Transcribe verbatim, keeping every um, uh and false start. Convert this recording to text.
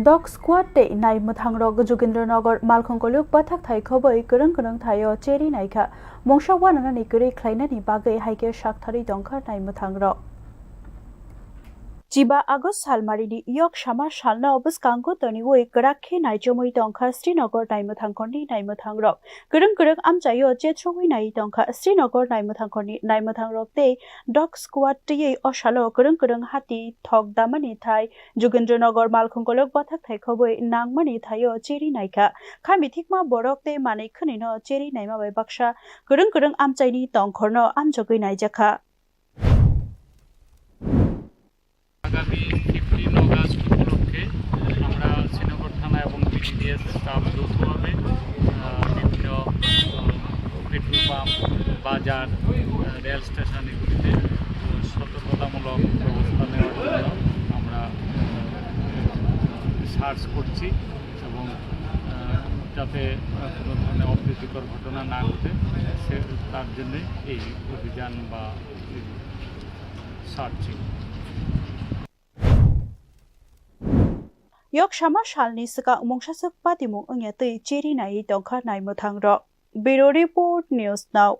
Dog squad tei nai mwthangrok Jogendra Nagar Malkhung Kolok bathak thai khoboi kwrwng kwrwng thaio cheri naikha. Mungsa uananani kwrwi khlainani bagwi hai khe saktharwi tongkha nai mwthangrok. Chiba August salmarini yok sama salno bwskango toniwi kwrak khe naichomwi tongkha Srinagar nai mwthangkhorni nai mwthangrok. Kwrwng kwrwng amchaio chethrongwi nai tongkha Srinagar nai mwthangkhorni nai mwthangrok tei dog squad twiwi o salo kwrwng kwrwng hati thok damani thai Jogendra Nagar Malkhung Kolok bathak thai khoboi nangmani thaio cheri naikha. Kha mithikma borok tei manwi khwnwino cheri naima bai baksa kwrwng kwrwng amchaini tongkhorno amjogwi naijakha. আগামী fifteen August উপলক্ষে আমরা শ্রীনগর থানা এবং BDDS staff যৌথভাবে, আহ, বিভিন্ন, আহ, petrol pump, বাজার, আহ, rail station এগুলিতে, আহ, সতর্কতামূলক ব্যবস্থা নেওয়ার জন্য আমরা, আহ, সার্চ করছি এবং, আহ, যাতে, আহ, কোনো ধরনের অপ্রীতিকর ঘটনা না ঘটে, সে, তার জন্যে এই অভিযান বা এই searching. Yok sama salni swkang mungsaswk patimung wngya twi cheri naiwi tongkha nai mwthangrok. Bureau Report, News Now.